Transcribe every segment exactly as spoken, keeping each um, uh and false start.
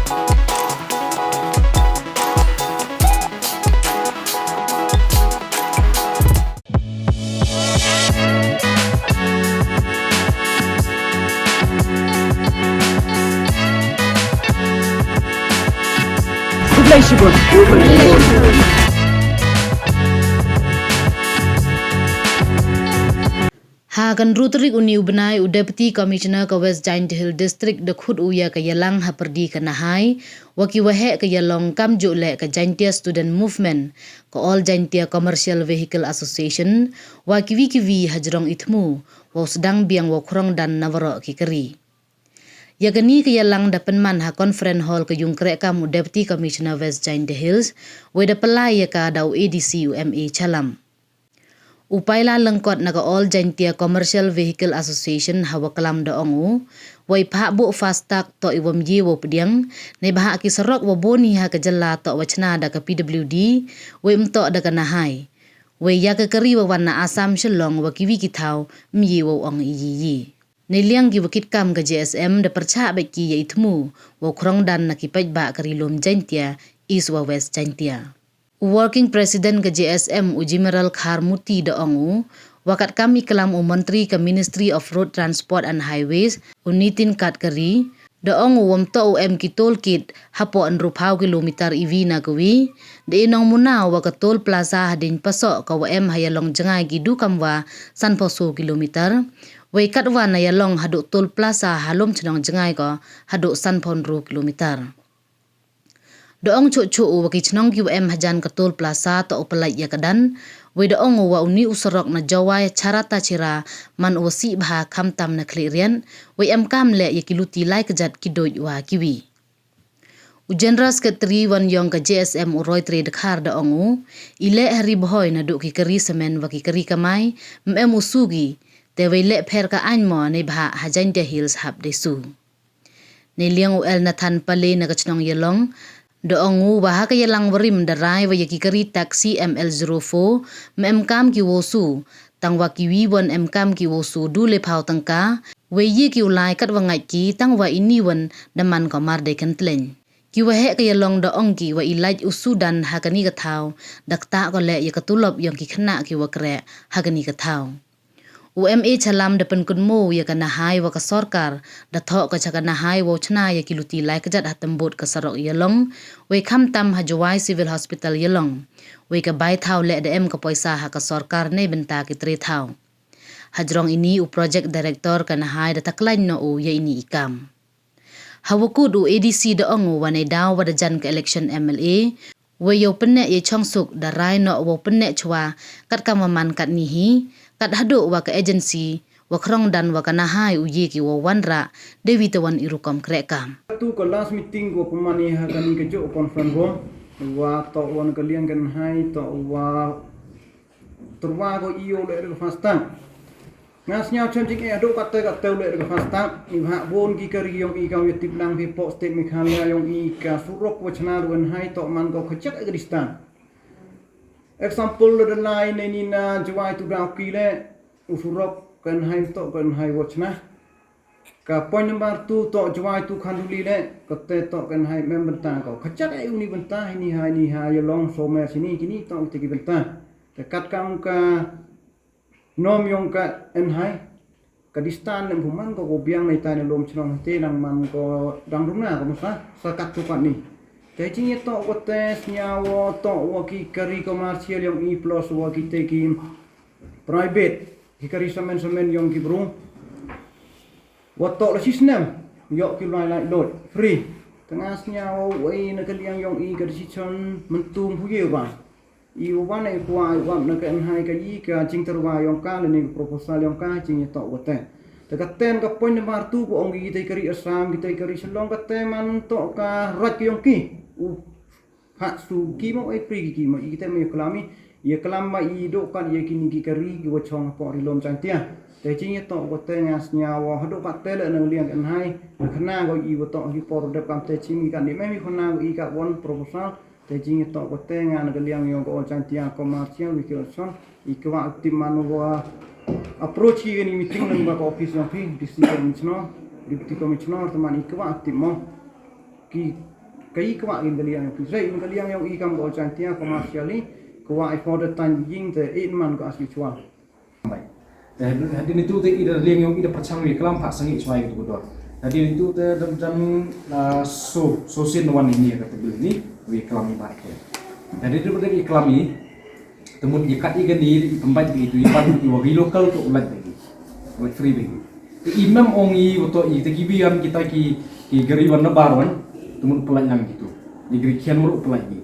Khublei shibun. Ha ka ynru tarik uni u bnai, u Deputy Commissioner ka West Jaintia Hills District da khut u ya ka yalang ha pyrdi ka Nahai, wa ki waheh ka yalong kamjooh leh ka Jaintia Student Movement, ka All Jaintia Commercial Vehicle Association, wa kiwi kiwi hajrong i thmu wow sdang biang wow khrong dan na waroh ki kari. Ya kani ka yalang da pynman ha Conference Hall ka yung krehkam u Deputy Commissioner West Jaintia Hills, wei da pynlai ya ka da u A D C u M A Chalam. U Paila Lyngkot na ka All Jaintia Commercial Vehicle Association ha Waklam da ong u, wa i phah buh FASTag toh i wym ye wow pdiang, neibhah ki sarok wa bun hi ha ka jylla toh wa chna da ka P W D, wei ym toh da ka Nahai. Wei ya ka kari wa wan na Assam, Shillong wa kiwi ki thaw, ym ye wow ong i yi yi. Neiliang ki wa kit kam ka J S M da pyrchah beit ki ya i thmu wow khrong dan na ki paidbah ka Ri Lum Jaintia, East wa West Jaintia. U Working President ka J S M u Jimeral Kharmuti da ong u, wa katkam i klam u Montri ka Ministry of Road Transport and Highways, u Nitin Gadkari, da ong u wym toh u em ki toll gate hapoh ynru phaw kilometer iwi na kawi, da i nongmuna wa ka toll plaza hadien Pasoh ka wa em ha yalong jngai ki du kamwa san phaw soo kilometer, wei katwa na yalong haduh toll plaza ha Lumchnong jngai ko haduh san phaw ynru kilometer. Da ong chooh chooh u wa ki chnong ki wa em hajan ka toll plaza toh u pynlait ya ka dan, wei da ong u wa uni u sarok na Jowai Charata Chira man u wa sih bha khamtam na Khliehriat, wei em kam leh ya ki luti lai kjat ki doid wa kiwi. U General Secretary wan yong ka J S M u Roy Tre Dkhar da ong u, i leh ha Ri Bhoi naduh ki kari samen wa ki kari kamai, ym em u su ki, te wei leh pher ka aiñ mo neibhah ha Jaintia Hills hap de su. Neiliang u L Nathan Pale na ka chnong Yalong, da ong u wa ha ka yalang warim da rai wa ya ki kari taxi M L zero four, ym em kam ki wow su, tang wa kiwi wan em kam ki wow su du le phaw tyngka, wei ye ki u lai katwa ngait ki, tang wa ini wan da man ko mar de kyntlein. Ki waheh ka yalong da ong ki wa i lait u su dan ha kani ka thaw, da ktah ko leh ya ka tulop yong ki khynnah ki wa kreh ha kani ka thaw. U M A Chalam da pynkynmaw ya ka Nahai wa ka sorkar, da thoh ka cha ka Nahai wow chna ya ki luti lai kjat ha tymbud ka sarok Yalong, wei khamtam ha Jowai Civil Hospital Yalong. Wei ka bai thaw leh da em ka poisa ha ka sorkar neibynta ki tre thaw. Hajrong ini u Project Director ka Nahai da taklaiñ noh u ya ini i kam. Ha wa kut u A D C da ong u wa neidaw wa da jan ka election M L A, wei yow pynneh ya i chongsuk da rai noh wow pynneh chwa, katkam wa man katni hi, kat haduh wa ka agency wa khrong dan wa ka Nahai u ye ki wow wanrah, deiwi te wan i rukom krehkam. Tu ka last meeting ko pynman i ha kani ka jooh conference room, wa toh wan ka liang ka Nahai, toh wa tyrwa ko i yow leh da ka FASTag. Nga sñiaw chem jingeh haduh katte katte u leh da ka FASTag, neibhah bun ki kari yong i kam ya tip lang phi poh state Meghalaya yong i ka surok wa chna da ka Nahai toh man ko khajak e ka distance. Example lada lai neini na Jowai to Dawki leh, u surok ka Nahai toh ka Nahai wa chna. Ka point number two toh Jowai to Khanduli leh, katte toh ka Nahai ym em bynta ko. Khajak e uni bynta, ini ha, ini ha Yalong, Somer, sini, kini toh kite ki bynta. Te katkam ka nom yong ka Nahai, ka distance leh ym pu man ko, ko biang neitai na Lumchnong hite nang man ko dang duna ko masa, sa kat tu kat ni. Te jingeh toh ko te sñiaw toh wa ki kari commercial yong i plus wa kite ki private, ki kari samen samen yong ki bru. Wa toh la shisnem, yoh ki lai lai load, free. Te nga sñiaw wa i na ka liang yong i ka decision myntu ym pu ye wa. I wa wan i kwah i wap na ka Nahai ka i ka jingtyrwa yong ka lane ka proposal yong ka jingeh toh wa te. Te katte ka point number two ko ong ki te kari Assam, ki te kari Shillong, katte man toh ka right ka yong ki. U Hak su ki mo, e free ki ki mo, i kite mo ya klam i, ya klam ma i duh kat ya kini ki kari ki wa chong hapoh Ri Lum Jaintia. Te jingeh toh katte nga sñiaw wa haduh katte leh na ka liang ka Nahai, khana ko i wa toh ki por dep kam te jingeh kat ni, me mi khana ko i kat wan proposal. Te jingeh toh katte nga na ka liang yong ka All Jaintia Commercial Vehicle Association, i kwah tip man wa approach ki kani meeting nang ba ka office yong phi, District Commissioner, Deputy Commissioner, te man i kwah tip mo. Ki Ka i kwah i da liang yong i, da liang yong i kam ko Jaintia commercial i, kwah i for the time being te eight month ko as usual. Te hadien itu te i da liang yong i da pyrchang wi klam pha sangi chwa i tu ko dor. Hadien itu te dam dam la so so sin wan ini ka te bil ni wi klam i ba ke. Hadien itu te i klam i te mut i kat i kani i pembat i tu i pan i wa ri local to ulat i. Ulat free i. Te i mem ong i wa to i te ki biam kita ki ki gari wan na bar wan te mut pelai nang gitu. Ni gari kian mut pelai ni.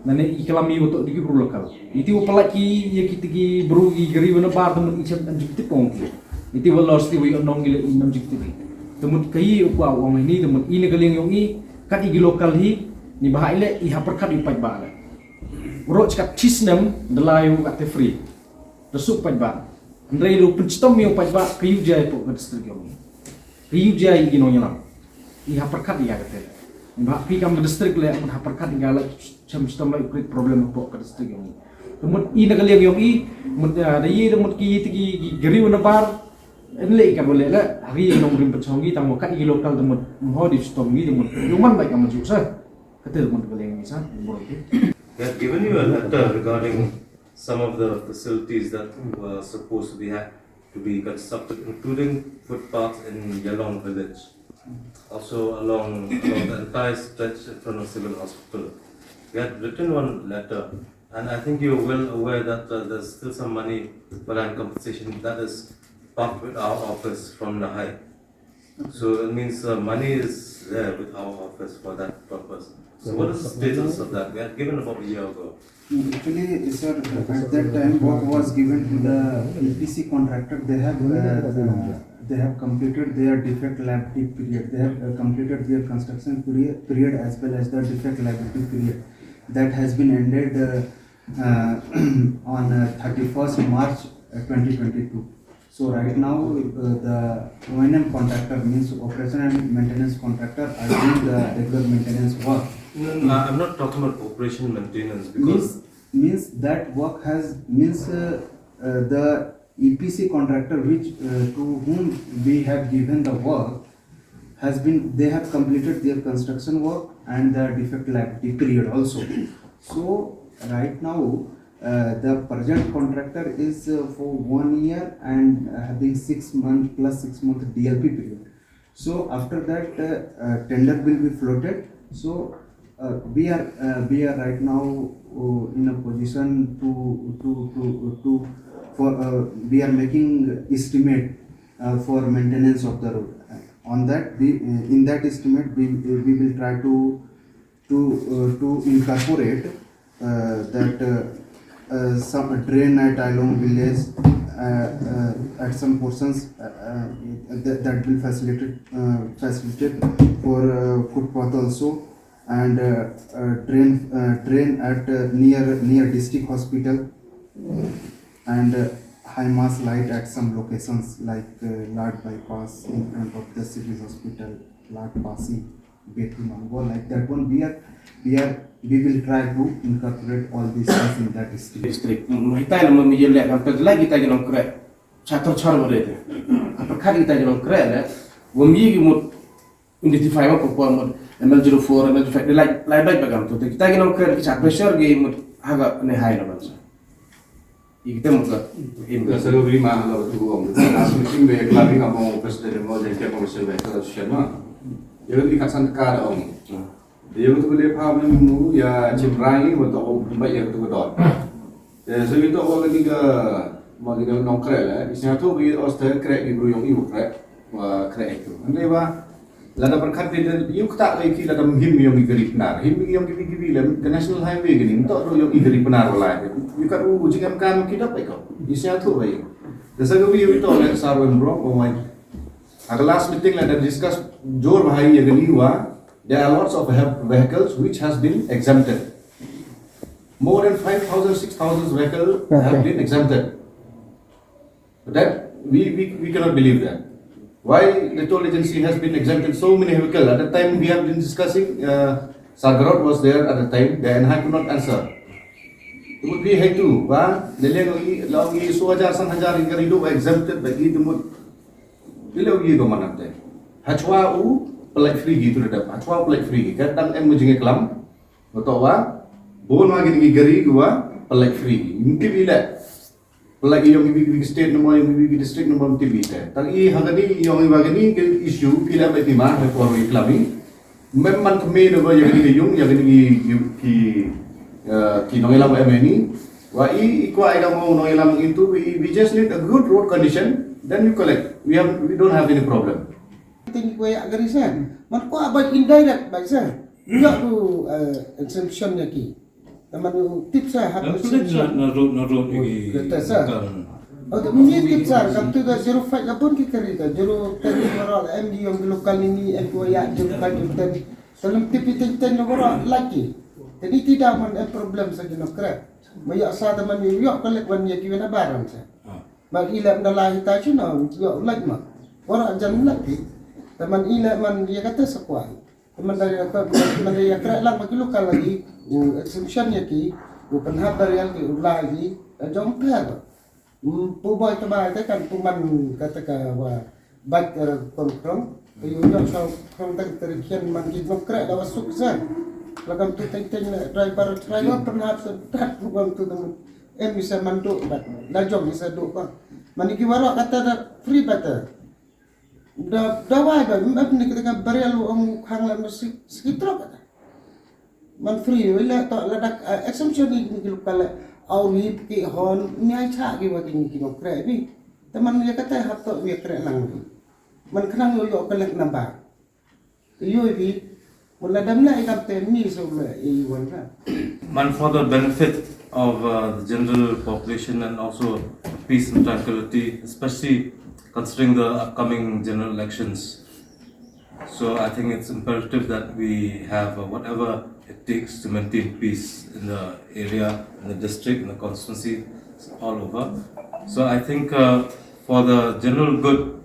Nane i klam i wa to di ki bru local. Iti wa pelai ki ya kita ki bru ki gari wan na bar te mut i chem anjuk ti pong ki. Iti wa los ti wa yo nong i le i nam juk ti. Te mut ka i u kwa ong ni te mut i na ka liang yong i kat i ki local hi ni bahai le i ha perkat i pait ba le. Ro chkat chisnem de la yu kat te free. Da suk pait ba. Hynrei lu pynstom yu pait ba ka yu jai po ka district yong i. Ka yu jai i nong yalam. I ha perkat i ya ka te. Ba pi kam ka district le mut ha perkat i ga la chem stom la i create problem po ka district yong i. Te mut i na ka liang yong i mut da i da mut ki te ki gari wan na bar. En le i ka bole le hari nong rim pachong i tang wa kat i local te mut mho di stom i te mut. Yu man ba ka maju sa. Ka te mut ka liang i sa. Bro. They have given you a letter regarding some of the facilities that were supposed to be had to be constructed, including footpaths in Yalong village, also along, along the entire stretch in front of Civil Hospital. We had written one letter, and I think you're well aware that uh, there's still some money for land compensation that is parked with our office from Nahai. So it means uh, money is there with our office for that purpose. So what is the status of that? We had given about a year ago. No, actually, sir, at that time, work was given to the E P C contractor. They have uh, uh, they have completed their defect liability period. They have uh, completed their construction period, period as well as the defect liability period. That has been ended uh, uh, on uh, thirty-first March uh, twenty twenty-two. So right now, uh, the O and M contractor, means operation and maintenance contractor, are doing the regular maintenance work. No, no, I'm not talking about operation maintenance because means, means that work has, means uh, uh, the E P C contractor which uh, to whom we have given the work has been, they have completed their construction work and the defect liability period also. So right now, uh, the present contractor is uh, for one year and uh, having six month plus six month D L P period. So after that, uh, uh, tender will be floated. So uh, we are uh, we are right now uh, in a position to to to to for uh, we are making estimate uh, for maintenance of the road. On that, we, uh, in that estimate, we, we will try to to uh, to incorporate uh, that uh, uh, some drain at Ailong village uh, uh, at some portions uh, uh, that, that will facilitate uh, facilitate for uh, footpath also, and uh, uh, drain uh, drain at uh, near near district hospital and uh, high mast light at some locations like uh, Lad bypass in front of the civil hospital, Lad Pasi, Betu Mangbo, like that one. We are, we are, we will try to incorporate all these things in that district. District. Hitai na mo mi yele kam pek lagi kita ki nongkrek. Chator char mo de. Apa khat kita ki nongkrek le. Wo mi ki mut identify mo ko mo M L zero four, M L zero five, lai lai bai bagam tu. Kita ki nongkrek ki chat pressure ki mut haga ne hai na bansa. Ikte mutla. Ka sa ri ma la tu ong. Ka sa ri me ka ri ka mo president mo Jaintia Commercial Vehicle Association ma. Ya ri ka san ka da ong. Ya tu le pha me mu ya chim rai mo to ba ya tu do. Ya so yu to wa ni ka ma ni nongkrek le. Isna to bi os te krek ni bru yong i wa krek. Wa krek itu. Ande wa Lada pyrkhat phi da, yu kata le ki lada him yong i gari Pnar. Him yong i gari le, ka National Highway kani, ntok ru yong i gari Pnar wa lai. Yu kat u jingem kam ki dap ai ko. Isya thu bai. Da sa ka wi yu to le sar wen bro, o mai. At the last meeting lada discuss jor bahai ya kani wa, there are lots of vehi- vehicles which has been exempted. More than five thousand, six thousand vehicles have been exempted. That we, we, we cannot believe that. Why the toll agency has been exempted so many vehicles? At the time we have been discussing, uh, Sargarot was there at the time, the N H A I could not answer. Tumut bi hai tu, ba, nilai ngi, lau ngi so hajar, san hajar ngi kari do exempted, ba i tumut. Nilai ngi ko manam te. Hachwa u, Pynlait free ki tu da dep. Achwa pynlait free ki. Ka dang em mo jingklam. Wa toh wa. Bun wa kini ki gari ki wa pynlait free ki. Ym tip i le. Pynlait i yong iwi ki state number, yong iwi ki district number, ym tip i te. Tang i ha kani yong i wa kani ki issue phi le em i ma ha por i klam i. Mem man kme number yong kani ki yung, yong kani ki, ki, uh, ki nongyalam em ni. Wa i, i kwah i kam nongyalam itu, we, we just need a good road condition, then you collect. We have, we don't have any problem. Ting ko ya gari sen. Man ko ba indirect ba sen. Nyo tu, eh, exemption ya ki. Taman u tip sa hap. Em, exemption. Na, na road, na road ni ki. Kata sa. Bukan. Oh, tu mini tip sa, kam tu da zero five la pun ki kari da. Zero ten ni waroh la em di yong local ni, em ko ya zero five, zero ten. Dalam tip i ten ten na waroh lagi. Jadi tidak man em problem sa jino kre. Maya sa taman yo yo kolek wan ya ki wan abaran sa. Ah. Man i le man la hita chuna, yo lek ma. Waroh jan lek ki. Taman i le man ya kata sa kwai. Taman da ya ka, man da ya kre lang ma ki local lagi. U exemption ya ki, u pynhap barial ki, u la ki, da jong pher. Hmm, pu boi ta bai te kan pu man kata ka wa bike, eh, kong krong. Te yu nyok sa krong tang teri khian man ki nok krek da wa suk sa. Lagam tu teng teng le driver, driver pernah sa dat pu bang tu temu. Em bisa man duk bat. Da jong bisa duk bang. Man ki waroh kata da free bat. Da, da wai ba, map ni kita ka barial u ong khang la mesti sekitrok kata. Man free, wei la toh la dak, eh, exemption ni ki local la, au ni ki hon, ni ai cha ki wa ki ni ki nok krek bi. Te man ya kata hap toh ya krek lang bi. Man khnang yo yo collect number. Yo bi, Wala dam la i kam te mi so le i wan ka. Man, for the benefit of, uh, the general population and also peace and tranquility, especially considering the upcoming general elections. So I think it's imperative that we have, uh, whatever it takes to maintain peace in the area, in the district, in the constituency, all over. So I think, uh, for the general good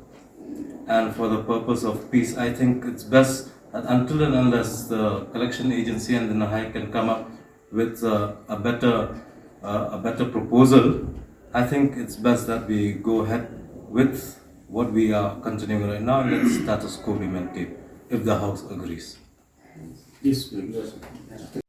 and for the purpose of peace, I think it's best that until and unless the collection agency and the Nahai can come up with, uh, a better, uh, a better proposal, I think it's best that we go ahead with what we are continuing right now and let status quo be maintained, if the House agrees. Yes, please.